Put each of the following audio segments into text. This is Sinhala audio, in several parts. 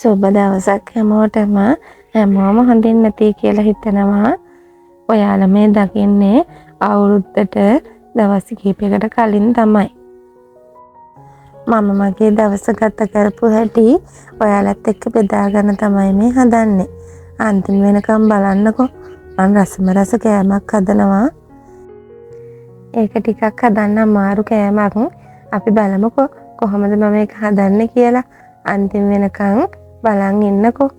සුබ දවසක් හැමෝටම. හැමෝම හොඳින් නැති කියලා හිතනවා. ඔයාලා මේ දකින්නේ අවුරුද්දට දවස් කිහිපයකට කලින් තමයි. මම මගේ දවස ගත කරපු හැටි ඔයාලත් එක්ක බෙදා ගන්න තමයි මේ හදන්නේ. අන්තිම වෙනකම් බලන්නකෝ. මං රසම රස කෑමක් හදනවා. ඒක ටිකක් හදන්න අමාරු කෑමක්. අපි බලමුකෝ කොහොමද මම ඒක හදන්නේ කියලා. අන්තිම වෙනකන් බලන් ඉන්නකෝ.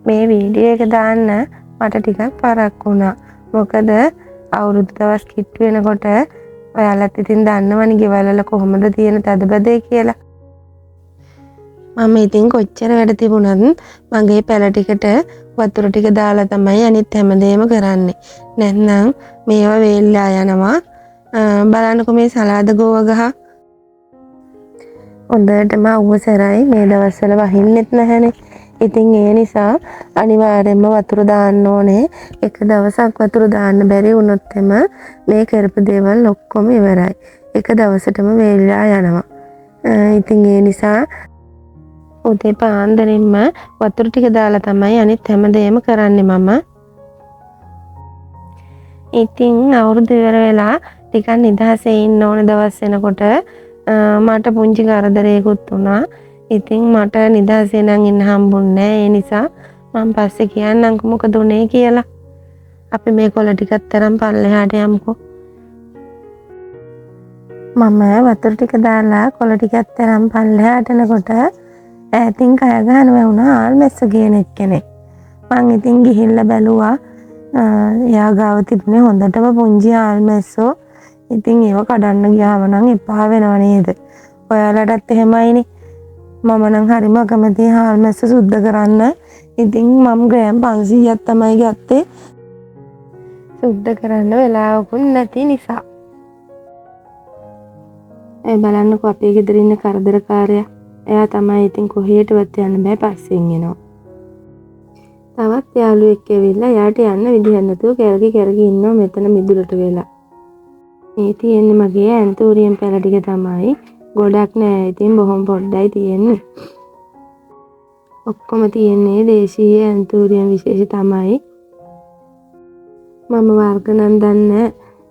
මේ වීඩියෝ එක දාන්න මට ටිකක් පරක්කු වුණා. මොකද අවුරුදු දවස් කිට්ටු වෙනකොට ඔයාලත් ඉතින් දන්නවනේ ගෙවල් වල කොහොමද තියෙන තදබදේ කියලා. මම ඉතින් කොච්චර වැඩ තිබුණත් මගේ පැල ටිකට වතුර ටික දාලා තමයි අනිත් හැමදේම කරන්නේ. නැත්නම් මේවා වේලිලා යනවා. බලන්නකෝ මේ සලාද ගෝව ගහ. හොඳටම අවුව සැරයි මේ දවස්වල වහින්නෙත් නැහැනේ. ඉතින් ඒ නිසා අනිවාර්යයෙන්ම වතුර දාන්න ඕනේ. එක දවසක් වතුර දාන්න බැරි වුණොත් එම මේ කරපු දේවල් ඔක්කොම ඉවරයි. එක දවසටම වේලිලා යනවා. ඉතින් ඒ නිසා උදේ පාන්දරින්ම වතුර ටික දාලා තමයි අනිත් හැමදේම කරන්නේ මම. ඉතින් අවුරුදු ඉවර වෙලා ටිකක් නිදහසේ ඉන්න ඕන දවස් වෙනකොට මට පුංචි කරදරයකුත් වුණා. ඉතින් මට නිදහසේ නම් ඉන්න හම්බුන්නේ නෑ. ඒ නිසා මං පස්සේ කියන්නම්කෝ මොකද උනේ කියලා. අපි මේ කොළ ටිකත් අරන් පල්ලෙහාට යමුකෝ. මම වතුර ටික දාලා කොළ ටිකත් අරන් පල්ලෙහාට එනකොට ඈතින් කය ගහන වැවුණා ආල්මැස්ස කියන එක්කෙනෙක්. මං ඉතින් ගිහිල්ලා බැලුවා. එයා ගාව තිබුණේ හොඳටම පුංචි ආල්මැස්සෝ. ඉතින් ඒව කඩන්න ගියාම නම් එපා වෙනව නේද? ඔයාලටත් එහෙමයිනේ. මම නම් හරිම අකමැතියි හාල්මැස්ස සුද්ධ කරන්න. ඉතින් මම ග්‍රෑම් 500ක් තමයි ගත්තේ. සුද්ධ කරන්න වෙලාවකුත් නැති නිසා. ඒ බලන්නකෝ අපේ ගෙදර ඉන්න කරදරකාරයා. එයා තමයි ඉතින් කොහෙටවත් යන්න බෑ පස්සෙන් එනවා. තවත් යාළුවෙක් ඇවිල්ලා එයාට යන්න විදිහක් නැතුව කැරකි කැරකි ඉන්නවා මෙතන මිදුලට වෙලා. මේ තියෙන්නේ මගේ ඇන්තූරියම් පැල ටික තමයි. ගොඩක් නෑ ඉතින් බොහොම පොඩ්ඩයි තියෙන්නේ. ඔක්කොම තියෙන්නේ දේශීය ඇන්තූරියම් විශේෂ තමයි. මම වර්ග නම් දන්නේ.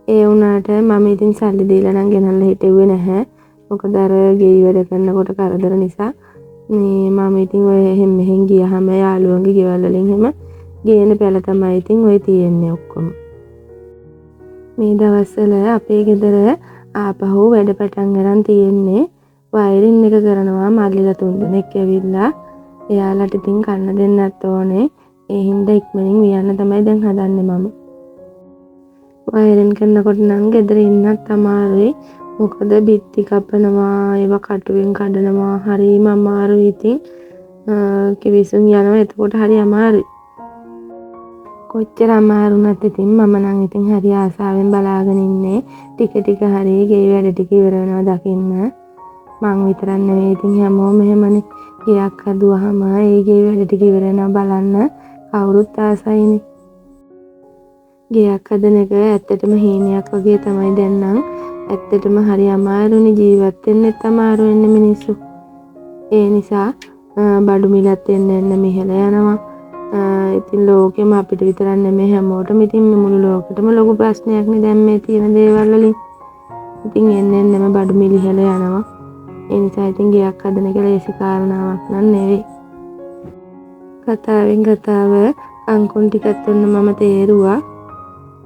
ඒ වුණාට මම ඉතින් සල්ලි දීලා නම් ගෙනල්ලා හිටෙව්වේ නැහැ. මොකද අර ගෙයි වැඩ කරනකොට කරදර නිසා මේ මම ඉතින් ඔය එහෙන් මෙහෙන් ගියහම යාළුවන්ගේ ගෙවල් වලින් එහෙම ගේන පැල තමයි ඉතින් ඔය තියෙන්නේ ඔක්කොම. මේ දවස්වල අපේ ගෙදර ආපහු වැඩ පටන් අරන් තියෙන්නේ. වයරින් එක කරනවා මල්ලිලා තුන් දෙනෙක් ඇවිල්ලා. එයාලට ඉතින් කන්න දෙන්නත් ඕනේ. ඒ හින්දා ඉක්මනින් වියන්න තමයි දැන් හදන්නේ මම. වයරින් කරනකොට නම් ගෙදර ඉන්නත් අමාරුයි. මොකද බිත්ති කපනවා, ඒවා කටුවෙන් කඩනවා, හරිම අමාරුයි ඉතින්. කිවිසුම් යනවා එතකොට හරි අමාරුයි. කොච්චර අමාරු වුණත් ඉතින් මම නම් ඉතින් හරි ආසාවෙන් බලාගෙන ඉන්නේ. ටික ටික හරි ගෙයි වැඩ ටික ඉවර වෙනවා දකින්න. මං විතරක් නෙවෙයි ඉතින් හැමෝම එහෙමනේ. ගෙයක් හදුවාම ඒ ගෙයි වැඩ ටික ඉවර වෙනවා බලන්න කවුරුත් ආසයිනේ. ගෙයක් හදන එක ඇත්තටම හීනයක් වගේ තමයි දැන් නම්. ඇත්තටම හරි අමාරුනේ ජීවත් වෙන්නෙත් අමාරු වෙන්නේ මිනිස්සු. ඒ නිසා බඩු මිලත් එන්න එන්න මිහල යනවා. ඉතින් ලෝකෙම අපිට විතරක් නෙමෙයි හැමෝටම ඉතින් මේ මුළු ලෝකෙටම ලොකු ප්‍රශ්නයක් නේ දැන් මේ තියෙන දේවල් වලින්. ඉතින් එන්න එන්නම බඩු මිල ඉහළ යනවා. ඒ නිසා ඉතින් ගෙයක් හදන එක ලේසි කාරණාවක් නම් නෙවෙයි. කතාවෙන් කතාව කංකුන් ටිකත් ඔන්න මම තේරුවා.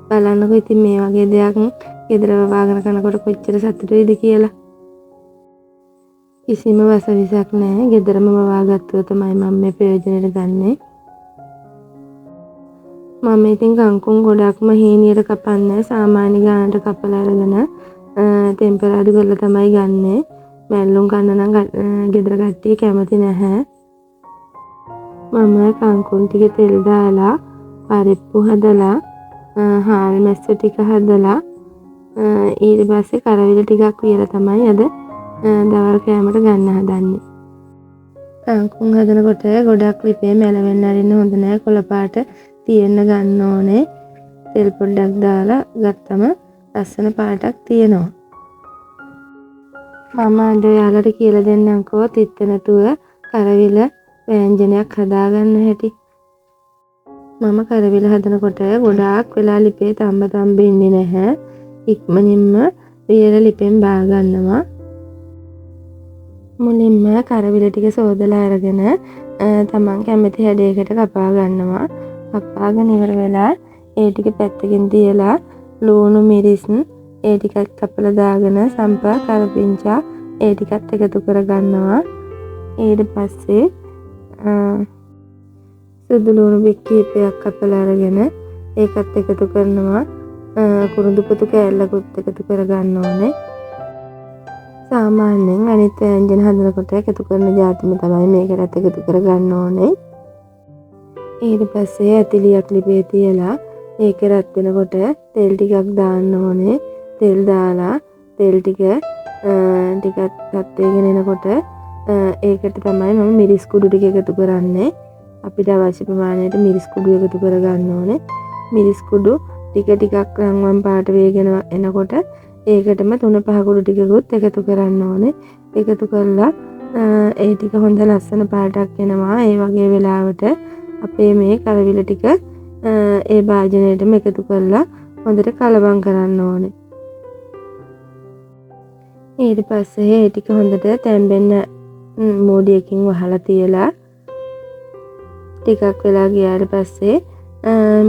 බලන්නකෝ ඉතින් මේ වගේ දෙයක් ගෙදර වවාගෙන කනකොට කොච්චර සතුටු වෙයිද කියලා. කිසිම වසවිසක් නෑ. ගෙදරම වවා ගත්තුව තමයි මම මේ ප්‍රයෝජනෙට ගන්නෙ. මම ඉතින් කංකුන් ගොඩක්ම හීනියට කපන්නේ සාමාන්‍ය ගානට කපලා අරගෙන ටෙම්පරාදු කරලා තමයි ගන්නෙ. මැල්ලුම් කන්න නම් ගෙදර කට්ටිය කැමති නැහැ. මම කංකුන් ටික තෙල් දාලා පරිප්පු හදලා හාල් මැස්ස ටික හදලා ඊට පස්සේ කරවිල ටිකක් වියලා තමයි අද දවල් කෑමට ගන්න හදන්නේ. කංකුන් හදනකොට ගොඩක් ලිපේ මැලවෙන්න අරින්න හොඳ නෑ. කොළ පාට තියෙන්න ගන්න ඕනේ. තෙල් පොඩ්ඩක් දාලා ගත්තම ලස්සන පාටක් තියෙනවා. මම අද ඔයාලට කියලා දෙන්නම්කෝ තිත්ත නැතුව කරවිල ව්‍යංජනයක් හදාගන්න හැටි. මම කරවිල හදනකොට ගොඩාක් වෙලා ලිපේ තම්බ තම්බ ඉන්නේ නැහැ. ඉක්මනින්ම වියල ලිපෙන් බා ගන්නවා. මුලින්ම කරවිල ටික සෝදලා අරගෙන තමන් කැමති හැඩයකට කපා ගන්නවා. කපාගෙන ඉවර වෙලා ඒ ටික පැත්තකින් තියලා ලූණු මිරිස් ඒ ටිකත් කපලා දාගෙන සම්පා කරපිංචා ඒ ටිකත් එකතු කරගන්නවා. ඊට පස්සේ සුදු ලුණු බික් කීපයක් කපලා අරගෙන ඒකත් එකතු කරනවා. කුරුඳු පොතු කෑල්ලකුත් එකතු කරගන්න ඕනේ. සාමාන්‍යයෙන් අනිත් ව්‍යංජන හදනකොට එකතු කරන ජාතිම තමයි මේකටත් එකතු කරගන්න ඕනේ. ඊට පස්සේ ඇතිලියක් ලිපේ තියලා ඒක රත් වෙනකොට තෙල් ටිකක් දාන්න ඕනේ. තෙල් දාලා තෙල් ටික ටිකක් රත් වෙගෙන එනකොට ඒකට තමයි මම මිරිස් කුඩු ටික එකතු කරන්නේ. අපිට අවශ්‍ය ප්‍රමාණයට මිරිස් කුඩු එකතු කරගන්න ඕනේ. මිරිස් කුඩු ටික ටිකක් රන්වන් පාට වේගෙන එනකොට ඒකටම 3-5 කුඩු ටිකකුත් එකතු කරන්න ඕනේ. එකතු කරලා ඒ ටික හොඳ ලස්සන පාටක් එනවා. ඒ වගේ වෙලාවට අපේ මේ කරවිල ටික ඒ භාජනයටම එකතු කරලා හොඳට කලවම් කරන්න ඕනේ. ඊට පස්සේ ඒ ටික හොඳට තැම්බෙන්න මූඩියකින් වහලා තියලා ටිකක් වෙලා ගියාට පස්සේ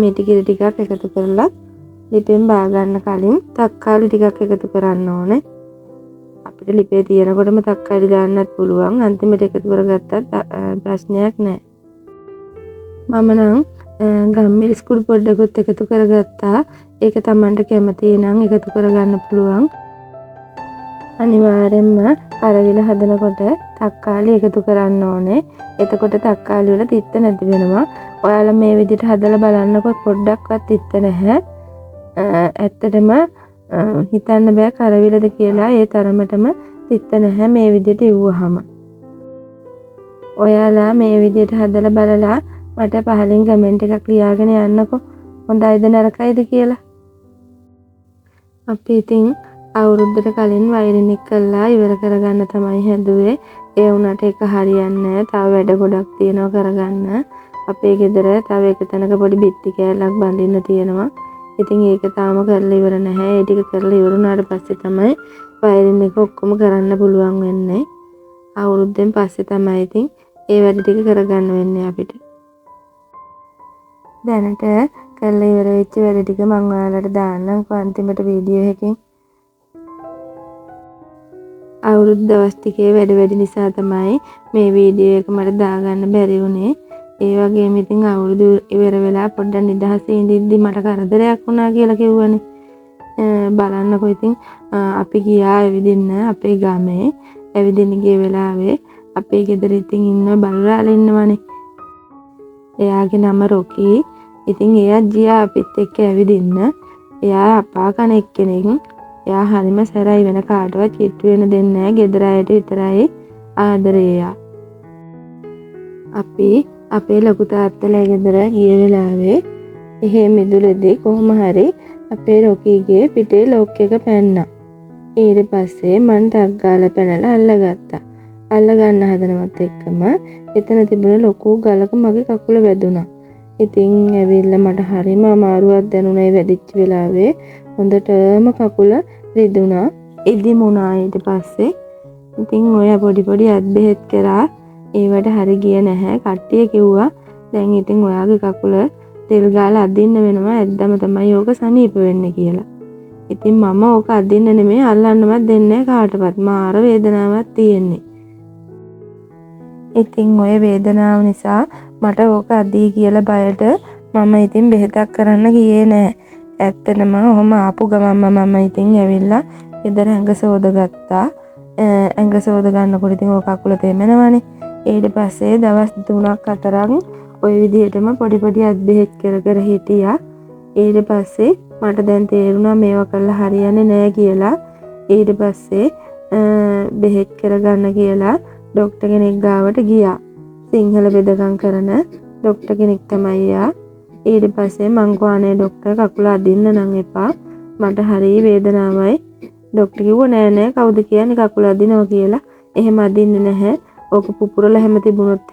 මිටි කිරි ටිකක් එකතු කරලා ලිපෙන් බා ගන්න කලින් තක්කාලි ටිකක් එකතු කරන්න ඕනේ. අපිට ලිපේ තියෙනකොටම තක්කාලි දාන්නත් පුළුවන්. අන්තිමට එකතු කරගත්තත් ප්‍රශ්නයක් නෑ. මම නම් ගම්මිරිස් කුඩු පොඩ්ඩකුත් එකතු කරගත්තා. ඒක තමන්ට කැමති නම් එකතු කරගන්න පුළුවන්. අනිවාර්යෙන්ම කරවිල හදනකොට තක්කාලි එකතු කරන්න ඕනේ. එතකොට තක්කාලි වල තිත්ත නැති වෙනවා. ඔයාලා මේ විදිහට හදලා බලන්නකො පොඩ්ඩක්වත් තිත්ත නැහැ. ඇත්තටම හිතන්න බෑ කරවිලද කියලා. ඒ තරමටම තිත්ත නැහැ මේ විදිහට ඉව්වහම. ඔයාලා මේ විදිහට හදලා බලලා මට පහලින් කමෙන්ට් එකක් ලියාගෙන යන්නකො හොඳයිද නරකයිද කියලා. අපි ඉතින් අවුරුද්දට කලින් වයරින් එක කරලා ඉවර කරගන්න තමයි හැදුවේ. ඒ වුණාට ඒක හරියන්නේ නෑ. තව වැඩ ගොඩක් තියෙනවා කරගන්න. අපේ ගෙදර තව එක තැනක පොඩි බිත්ති කෑල්ලක් බඳින්න තියෙනවා. ඉතින් ඒක තාම කරලා ඉවර නැහැ. ඒ ටික කරලා ඉවර වුණාට පස්සේ තමයි වයරින් එක ඔක්කොම කරන්න පුළුවන් වෙන්නේ. අවුරුද්දෙන් පස්සේ තමයි ඉතින් ඒ වැඩ ටික කරගන්න වෙන්නේ අපිට. දැනට කරලා ඉවර වෙච්ච වැඩ ටික මං ඔයාලට දාන්නම් අන්තිමට වීඩියෝ එකකින්. අවුරුදු දවස් ටිකේ වැඩ වැඩි නිසා තමයි මේ වීඩියෝ එක මට දාගන්න බැරි වුණේ. ඒ වගේම ඉතින් අවුරුදු ඉවර වෙලා පොඩ්ඩක් නිදහසේ ඉඳිද්දි මට කරදරයක් වුණා කියලා කිව්වනේ. බලන්නකෝ ඉතින් අපි ගියා ඇවිදින්න අපේ ගමේ. ඇවිදින්න ගිය වෙලාවේ අපේ ගෙදර ඉතින් ඉන්න බලරාලා ඉන්නවනේ. එයාගේ නම රොකී. ඉතින් එයා ගියා අපිත් එක්ක ඇවිදින්න. එයා අපා කන එක්කෙනෙක්. එයා හරිම සැරයි, වෙන කාටවත් කිට්ටු වෙන්න දෙන්නේ නැහැ. ගෙදර අයට විතරයි ආදරේ එයා. අපි අපේ ලොකු තාත්තලා ගෙදර ගිය වෙලාවේ එහෙ මිදුලේදී කොහොම හරි අපේ රොකීගේ පිටේ ලොක් එක පැන්නා. ඊට පස්සේ මං ටක් ගාලා පැනලා අල්ලගත්තා. අල්ලගන්න හදනවත් එක්කම එතන තිබුණ ලොකු ගලක මගේ කකුල වැදුනා. ඉතින් ඇවිල්ලා මට හරිම අමාරුවක් දැනුණා. ඒ වැදිච්ච වෙලාවේ හොඳටම කකුල රිදුනා, ඉදිමුණා. ඊට පස්සේ ඉතින් ඔය පොඩි පොඩි අත් බෙහෙත් කරා. ඒවට හරි ගියේ නැහැ. කට්ටිය කිව්වා දැන් ඉතින් ඔයාගේ කකුල තෙල් ගාලා අදින්න වෙනවා, ඇද්දම තමයි ඕක සනීප වෙන්නේ කියලා. ඉතින් මම ඕක අදින්න නෙමෙයි අල්ලන්නවත් දෙන්නේ නැහැ කාටවත්. මාර වේදනාවක් තියෙන්නේ. ඉතින් ඔය වේදනාව නිසා මට ඕක අදී කියලා බයට මම ඉතින් බෙහෙතක් කරන්න ගියේ නෑ. ඇත්තටම ඔහොම ආපු ගමන්ම මම ඉතින් ඇවිල්ලා ගෙදර ඇඟ සෝදගත්තා. ඇඟ සෝද ගන්නකොට ඉතින් ඔය කකුල තෙමෙනවනේ. ඊට පස්සේ දවස් 3ක් 4ක් ඔය විදිහටම පොඩි පොඩි අත් බෙහෙත් කර කර හිටියා. ඊට පස්සේ මට දැන් තේරුණා මේවා කරලා හරියන්නේ නෑ කියලා. ඊට පස්සේ බෙහෙත් කරගන්න කියලා ඩොක්ටර් කෙනෙක් ගාවට ගියා. සිංහල බෙදකම් කරන ඩොක්ටර් කෙනෙක් තමයි එයා. ඊට පස්සේ මං කිව්වා අනේ ඩොක්ටර් කකුල අදින්න නම් එපා, මට හරි වේදනාවයි. ඩොක්ටර් කිව්වා නෑ නෑ කවුද කියන්නේ කකුල අදිනවා කියලා, එහෙම අදින්නේ නැහැ, ඕක පුපුරලා හැම තිබුණොත්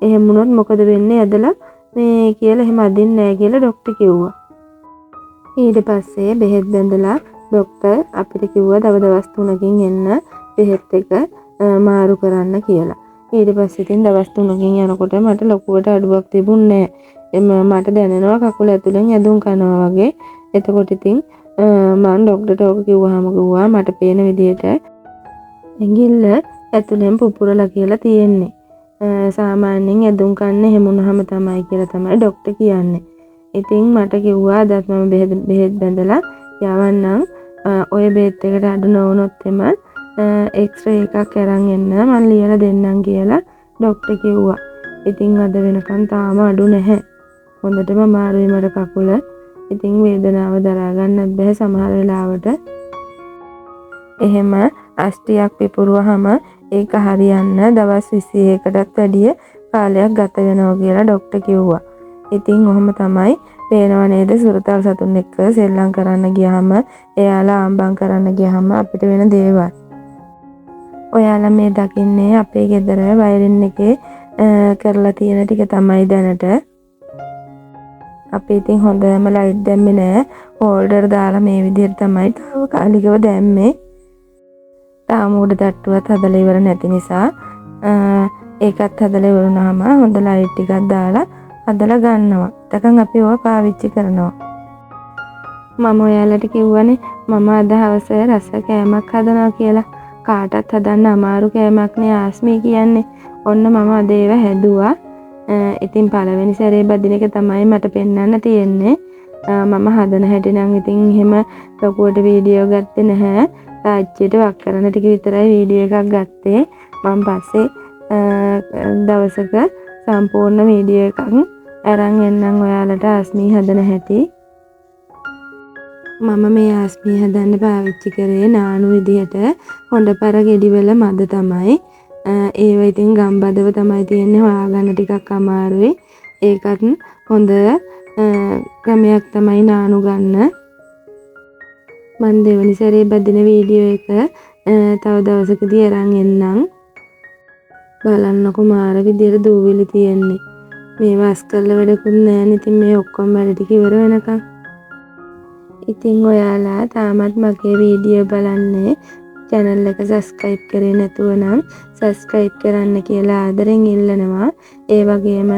එහෙම වුණොත් මොකද වෙන්නේ ඇදලා මේ කියලා එහෙම අදින්නේ නෑ කියලා ඩොක්ටර් කිව්වා. ඊට පස්සේ බෙහෙත් බැඳලා ඩොක්ටර් අපිට කිව්වා තව දවස් 3කින් එන්න බෙහෙත් එක මාරු කරන්න කියලා. ඊට පස්සේ ඉතින් දවස් 3කින් යනකොට මට ලොකුවට අඩුවක් තිබුණේ නෑ. මට දැනෙනවා කකුල ඇතුලෙන් ඇදුම් කනවා වගේ. එතකොට ඉතින් මං ඩොක්ටර්ට ඕක කිව්වහම කිව්වා මට පේන විදියට ඇඟිල්ල ඇතුලෙන් පුපුරලා කියලා තියෙන්නේ. සාමාන්‍යයෙන් ඇදුම් කන්න එහෙම වුණාම තමයි කියලා තමයි ඩොක්ටර් කියන්නේ. ඉතින් මට කිව්වා අදත් මම බෙහෙත් බැඳලා යවන්නම්. ඔය බෙහෙත් එකට අඩු නොවුනොත් එම එක්ස්රේ එකක් අරන් එන්න මං ලියලා දෙන්නම් කියලා ඩොක්ටර් කිව්වා. ඉතින් අද වෙනකන් තාම අඩු නැහැ. හොඳටම අමාරුයි මට කකුල. ඉතින් වේදනාව දරා ගන්නත් බැහැ සමහර වෙලාවට. එහෙම අෂ්ටියක් පිපුරුවහම ඒක හරියන්න දවස් 21කටත් වැඩිය කාලයක් ගත වෙනවා කියලා ඩොක්ටර් කිව්වා. ඉතින් ඔහොම තමයි පේනව නේද සුරතල් සතුන් එක්ක සෙල්ලම් කරන්න ගියාම එයාලා ආම්බම් කරන්න ගියාම අපිට වෙන දේවල්. ඔයාලා මේ දකින්නේ අපේ ගෙදර වයරින් එකේ කරලා තියෙන ටික තමයි දැනට. අපි ඉතින් හොඳම ලයිට් දැම්මේ නෑ. හෝල්ඩර් දාලා මේ විදිහට තමයි තාවකාලිකව දැම්මේ. තාම උඩ තට්ටුවත් හදලා ඉවර නැති නිසා ඒකත් හදලා ඉවර වුණාම හොඳ ලයිට් ටිකක් දාලා හදලා ගන්නවා. එතකන් අපි ඕවා පාවිච්චි කරනවා. මම ඔයාලට කිව්වනේ මම අද හවස රස කෑමක් හදනවා කියලා. කාටත් හදන්න අමාරු කෑමක් නේ ආස්මී කියන්නේ. ඔන්න මම අද ඒව හැදුවා. ඉතින් පළවෙනි සැරේ බදින එක තමයි මට පෙන්වන්න තියෙන්නේ. මම හදන හැටි නම් ඉතින් එහෙම ලොකුවට වීඩියෝ ගත්තේ නැහැ. රාජ්‍යයට වක් කරන ටික විතරයි වීඩියෝ එකක් ගත්තේ. මම පස්සේ දවසක සම්පූර්ණ වීඩියෝ එකක් අරන් එන්නම් ඔයාලට ආස්මී හදන හැටි. මම මේ ආස්මී හදන්න පාවිච්චි කරේ නානු විදිහට හොඬපර ගෙඩිවල මද තමයි. ඒව ඉතින් ගම්බදව තමයි තියෙන්නේ, හොයාගන්න ටිකක් අමාරුයි. ඒකත් හොඳ ක්‍රමයක් තමයි නානු ගන්න. මං දෙවනි සැරේ බදින වීඩියෝ එක තව දවසකදී අරන් එන්නම්. බලන්නකො මාර විදියට දූවිලි තියෙන්නේ. මේවා අස් කරලා වැඩකුත් නෑනේ. ඉතින් මේ ඔක්කොම වැඩ ටික ඉවර වෙනකන්. ඉතින් ඔයාලා තාමත් මගේ වීඩියෝ බලන්නේ චැනල් එක සබ්ස්ක්‍රයිබ් කරේ නැතුව නම් සබ්ස්ක්‍රයිබ් කරන්න කියලා ආදරෙන් ඉල්ලනවා. ඒ වගේම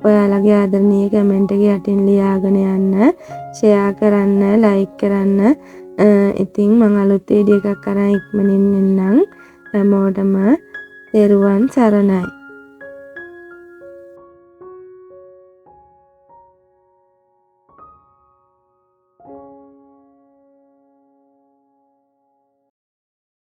ඔයාලගේ ආදරණීය කමෙන්ට් එක යටින් ලියාගෙන යන්න, ෂෙයා කරන්න, ලයික් කරන්න. ඉතින් මං අලුත් වීඩියෝ එකක් අරන් ඉක්මනින් එන්නම්. හැමෝටම තෙරුවන් සරණයි.